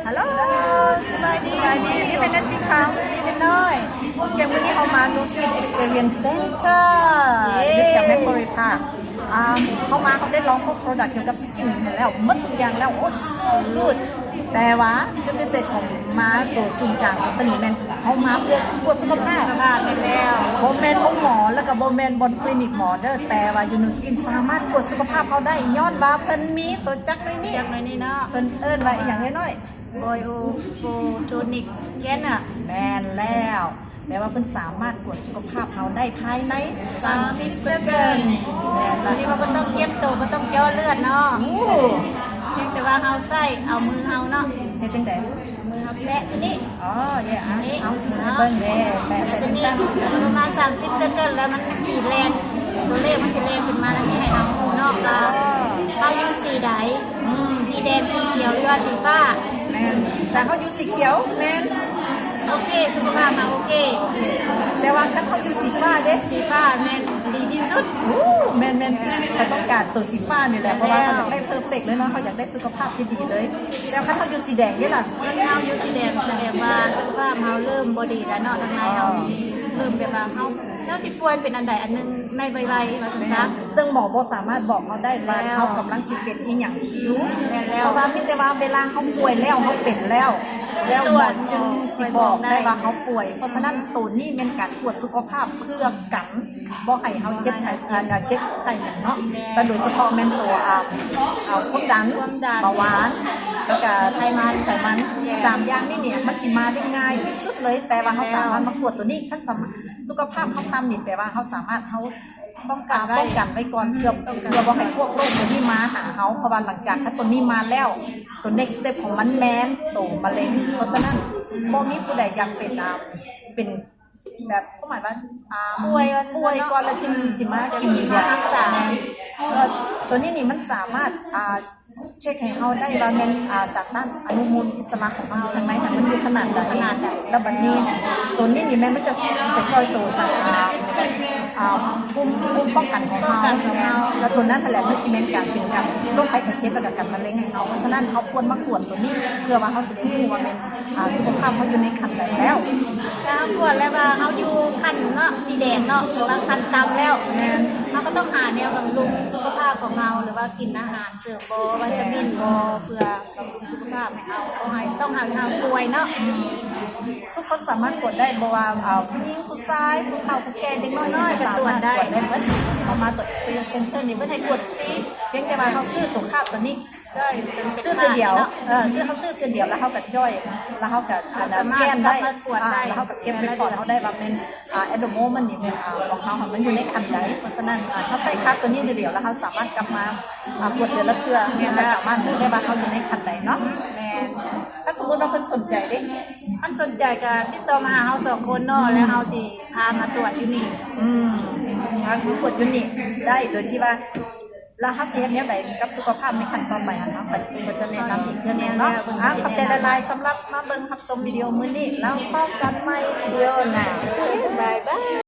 ຮັລໂຫຼ ສະບາຍດີ ສະບາຍດີ ນີ້ແມ່ນ Energy Cup ນີ້ແມ່ນນ້ອຍ. ໂອເຄ ມື້ນີ້ເຮົາມາ Nu Skin Experience Center ເຢ້ ຢູ່ແຖວ Macquarie Park. ອ່າ ເຮົາມາ ເຮົາໄດ້ລອງພວກ product ກ່ຽວກັບ skin ແລ້ວ ໝົດທຸກຢ່າງແລ້ວ ໂອ້ so good. ແຕ່ວ່າຈຸດພິເສດຂອງມາໂຕສູນກາງຂອງເພິ່ນນີ້ແມ່ນເຮົາມາເພື່ອກວດສຸຂະພາບ ສຸຂະພາບແມ່ນແລ້ວ ບໍ່ແມ່ນໂຮງໝໍ ແລ້ວກໍບໍ່ແມ່ນບ່ອນຄລີນິກໝໍເດີ ແຕ່ວ່າຢູ່ Nu Skin ສາມາດກວດສຸຂະພາບເຮົາໄດ້ ຍ້ອນວ່າເພິ່ນມີໂຕຈັກໜ່ວຍນີ້ ຈັກໜ່ວຍນີ້ເນາະ ເພິ່ນເອີ້ນວ່າອີ່ຫຍັງເອີຍນ້ອຍ? Biophotonic Scanner ແມ່ນແລ້ວ ແປວ່າເພິ່ນສາມາດກວດສຸຂະພາບເຮົາໄດ້ພາຍໃນສາມສິບ ເຊີເກີນ ແມ່ນລະ ທີ່ວ່າບໍ່ຕ້ອງເຈັບໂຕ ບໍ່ຕ້ອງເຈາະເລືອດເນາະ ໂອ້ ພຽງແຕ່ວ່າເຮົາໃຊ້ເອົາມືເຮົາເນາະ ເຮັດຈັ່ງໃດ? ເອົາມືເຮົາແປະທີ່ນີ້ ອໍ ເຢ້ ອ່ະ ນີ້ ເອົາ ເບິ່ງເດ້ ແປະໃສ່ນີ້ ປະມານສາມສິບ ເຊີເກີນ ແລ້ວມັນສີແດງ ຕົວເລກມັນຊິແດງຂຶ້ນມາ ແລ້ວນີ້ໃຫ້ເຮົາຮູ້ເນາະວ່າ ອໍ ເຮົາຢູ່ສີໃດ ອືມ ສີແດງ ສີຂຽວ ຫຼືວ່າສີຟ້າ ແມ່ນ ຖ້າເຮົາຢູ່ສີຂຽວ ແມ່ນ ໂອເຄ ສຸຂະພາບເຮົາໂອເຄ ໂອເຄ ແຕ່ວ່າຄັນເຮົາຢູ່ສີຟ້າເດ້ ສີຟ້າແມ່ນດີທີ່ສຸດ ໂອ້ ແມ່ນໆ ຂ້ອຍຕ້ອງການໂຕສີຟ້ານີ້ແຫຼະ ເພາະວ່າເຮົາຢາກໄດ້ເພີເຟັກເລີຍເນາະ ເຮົາຢາກໄດ້ສຸຂະພາບທີ່ດີເລີຍ ແຕ່ວ່າຄັນເຮົາຢູ່ສີແດງເດ້ລະ? ຄັນເຮົາຢູ່ສີແດງ ສະແດງວ່າສຸຂະພາບເຮົາເລີ່ມບໍ່ດີແລ້ວເນາະ ທາງໃນເຮົາ ອໍ ເລີ່ມແບບວ່າເຮົາ ເຮົາຊິປ່ວຍເປັນອັນໃດອັນໜຶ່ງໃນໄວໆ ວ່າຊັ້ນຊະ ແມ່ນ ເຊິ່ງໝໍບໍ່ສາມາດບອກເຮົາໄດ້ວ່າ ແມ່ນ ເຮົາກຳລັງຊິເປັນອີ່ຫຍັງຢູ່ ແມ່ນແລ້ວ ເພາະວ່າມີແຕ່ວ່າເວລາເຮົາປ່ວຍແລ້ວ ເຮົາເປັນແລ້ວ ແລ້ວໝໍຈຶ່ງຊິບອກໄດ້ວ່າເຮົາປ່ວຍ ເພາະສະນັ້ນໂຕນີ້ແມ່ນການກວດສຸຂະພາບເພື່ອກັນ ບໍ່ໃຫ້ເຮົາເຈັບ ບໍ່ໃຫ້ເຮົາເຈັບ ອ່າ ເຈັບໄຂ້ຫຍັງເນາະ ແມ່ນ ແລະໂດຍສະເພາະແມ່ນໂຕ ອ່າ ຄວາມດັນ ຄວາມດັນ ເບົາຫວານ ແລ້ວກະໄຂມັນ ໄຂມັນ ແມ່ນ ສາມຢ່າງນີ້ນີ້ ມັນຊິມາໄດ້ງ່າຍທີ່ສຸດເລີຍ ແຕ່ວ່າເຮົາ ແມ່ນ ສາມາດມາກວດໂຕນີ້ ຄັນສາມາດ ສຸຂະພາບເຮົາຕ່ຳນີ້ ແປວ່າເຮົາສາມາດ ເຮົາປ້ອງກັນໄວ້ ປ້ອງກັນໄວ້ກ່ອນ ເພື່ອ ປ້ອງກັນ ເພື່ອບໍ່ໃຫ້ພວກໂລກໂຕນີ້ມາຫາເຮົາ ເພາະວ່າຫຼັງຈາກຄັນໂຕນີ້ມາແລ້ວ ໂຕ next step ຂອງມັນແມ່ນໂຕມະເລັງ ເພາະສະນັ້ນ ບໍ່ມີຜູ້ໃດຢາກເປັນ ອ່າ ເປັນ ແບບ ຄວາມໝາຍວ່າ ອ່າ ປ່ວຍວ່າຊັ້ນເນາະ ປ່ວຍກ່ອນແລ້ວຈຶ່ງຊິມາກິນຢາ ຈຶ່ງຊິມາຮັກສາ ແມ່ນ ເອີ ໂຕນີ້ນີ້ມັນສາມາດ ອ່າ ເຊັກໃຫ້ເຮົາໄດ້ວ່າແມ່ນ ອ່າ ສານຕ້ານອະນຸມູນອິດສະລະຂອງເຮົາທາງໃນຫັ້ນມັນຢູ່ຂະໜາດໃດ ຂະໜາດໃດ ແລ້ວບັດນີ້ໂຕນີ້ນີ້ແມ່ນມັນຈະໄປຊ່ອຍໂຕສານ ອ່າ ອ່າ ພູມ ພູມປ້ອງກັນຂອງເຮົາ ປ້ອງກັນຂອງເຮົາ ແມ່ນ ແລ້ວໂຕນັ້ນຫັ້ນແຫຼະມັນຊິແມ່ນການ ເປັນການໂລກໄພໄຂ້ເຈັບ ແລ້ວກໍການມະເລັງໃຫ້ເຮົາ ເພາະສະນັ້ນເຮົາຄວນມາກວດໂຕນີ້ ເພື່ອວ່າເຮົາຊິໄດ້ຮູ້ວ່າແມ່ນ ອ່າ ສຸຂະພາບເຮົາຢູ່ໃນຂັ້ນໃດແລ້ວ ຖ້າເຮົາກວດແລ້ວວ່າເຮົາຢູ່ຂັ້ນເນາະ ສີແດງເນາະ ຫຼືວ່າຂັ້ນຕ່ຳແລ້ວ ແມ່ນ ເຮົາກໍຕ້ອງຫາແນວບຳລຸງສຸຂະພາບຂອງເຮົາ ຫຼືວ່າກິນອາຫານເສີມບໍ ວິຕາມິນບໍ ເພື່ອບຳລຸງສຸຂະພາບໃຫ້ເຮົາ ບໍ່ໃຫ້ຕ້ອງໃຫ້ເຮົາປ່ວຍເນາະ ອືມ ທຸກຄົນສາມາດກວດໄດ້ ບໍ່ວ່າ ເອີ ຜູ້ຍິງຜູ້ຊາຍ ຜູ້ເຖົ້າຜູ້ແກ່ ເດັກນ້ອຍ ກໍສາມາດກວດໄດ້ໝົດ ເຮົາມາຕົວ Experience Center ນີ້ເພິ່ນໃຫ້ກວດຟຣີ ພຽງແຕ່ວ່າເຮົາຊື້ໂຕຄາດໂຕນີ້ ໃຊ່ ຊື້ເທື່ອດຽວ ເນາະ ເອີ ຊື້ ເຮົາຊື້ເທື່ອດຽວ ແລ້ວເຮົາກໍຈ່ອຍ ແລ້ວເຮົາກໍ ອ່າ ສະແກນໄດ້ ແລ້ວເຮົາກໍເກັບ record ເຮົາໄດ້ວ່າແມ່ນ ອ່າ at the moment ນີ້ແມ່ນ ອ່າ ຂອງເຮົາຫັ້ນມັນຢູ່ໃນຂັ້ນໃດ ເພາະສະນັ້ນ ອ່າ ເຮົາໃຊ້ຄາດໂຕນີ້ດຽວ ແລ້ວເຮົາສາມາດກັບມາ ອ່າ ກວດເດືອນລະເທື່ອ ແມ່ນ ແລ້ວກໍສາມາດຮູ້ໄດ້ວ່າເຮົາຢູ່ໃນຂັ້ນໃດເນາະ ແມ່ນ ຖ້າສົມມຸດວ່າເພິ່ນສົນໃຈເດ້ ຄັນສົນໃຈກໍຕິດຕໍ່ມາຫາເຮົາສອງຄົນເນາະ ອືມ ແລ້ວເຮົາຊິພາມາກວດຢູ່ນີ້ ອືມ ມາກວດຢູ່ນີ້ໄດ້ ໂດຍທີ່ວ່າ ແລ້ວເຮົາຊິເຮັດແນວໃດກັບສຸຂະພາບໃນຂັ້ນຕໍ່ໄປຫັ້ນເນາະ ກໍຈະແນະນຳອີກເທື່ອໜຶ່ງເນາະ ແມ່ນແລ້ວ ອ່າ ຂອບໃຈຫຼາຍໆ ສຳລັບມາເບິ່ງຮັບຊົມວິດີໂອມື້ນີ້ ແລ້ວພໍ້ກັນໃໝ່ວິດີໂອໜ້າ ບາຍບາຍ.